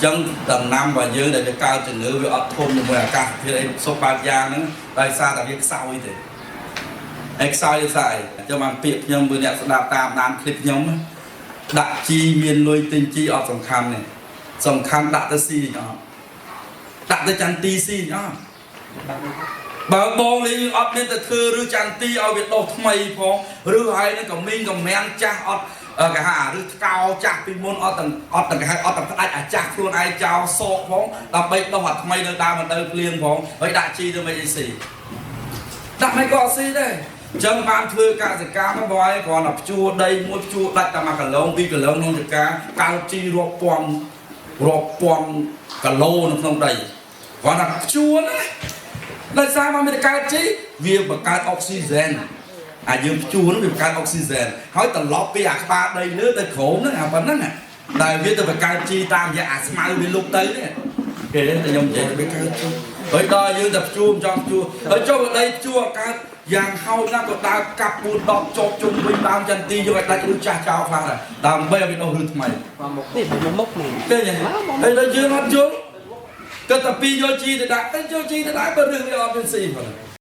ចឹងដំណាំរបស់យើងដែលវាកើតជំងឺវាអត់ធន់ជាមួយអាកាសធាតុអីសុខបែបយ៉ាងហ្នឹងដោយសារតែវាខ្សោយទេឯខ្សោយដោយសារអីអញ្ចឹងបានពាក្យខ្ញុំមើលអ្នកស្ដាប់តាមដានคลิปខ្ញុំណាដាក់ជីមានលុយទិញជីអត់សំខាន់ទេសំខាន់ដាក់ទៅស៊ីអត់ដាក់ទៅចន្ទីស៊ីអត់បើបងលេងអត់មានទៅធ្វើឬចន្ទីឲ្យវាដុះថ្មីផងឬហើយនឹងក៏មីងក៏មាំងចាស់អត់គេហៅអាឬថ្កោចាស់ពីមុនអត់ទាំងអត់ទាំងគេហៅអត់ទាំងផ្ដាច់អាចាស់ខ្លួនឯងចោលសកផងដើម្បីដុះអាថ្មីនៅដើមមិនទៅភ្លៀងផងហើយដាក់ជីទៅមិនអីស៊ីដាក់មិនក៏អត់ស៊ីដែរអញ្ចឹងបានធ្វើកសិកម្មហ្នឹងបងឯងគ្រាន់តែភ្ជួរដីមួយភ្ជួរដាច់តែ1គីឡូ2គីឡូក្នុងចការកើតជីរាប់ពាន់រាប់ពាន់គីឡូនៅក្នុងដីគ្រាន់តែភ្ជួរណាដោយសារមកមានកើតជីវាបង្កើតអុកស៊ីហ្សែនអាយើងភ្ជួរនោះវាបង្កើតអុកស៊ីហ្សែនហើយត្រឡប់ពីអាក្បាលដីលើទៅក្រោមហ្នឹងអាប៉ុណ្ណឹងដែលវាទៅបង្កើតជីតាមរយៈអាស្មៅវាលុបទៅនេះគេតែខ្ញុំនិយាយវាកើតជីហើយដល់យើងតែភ្ជួរមិនចង់ភ្ជួរហើយចុះដីភ្ជួរកើតយ៉ាងហោចណាស់ក៏ដើរកាប់4 10ជាប់ជុំវិញដើមចន្ទីយកឲ្យដាច់ឬចាស់ចោលខ្លះដែរដើម្បីឲ្យវាដុះឬថ្មី នេះមកមុខនេះ ទេហើយដល់យើងអត់យល់ក៏តែពីយកជីទៅដាក់ទៅយកជីទៅដាក់បើរឿងវាអត់មានស៊ីផង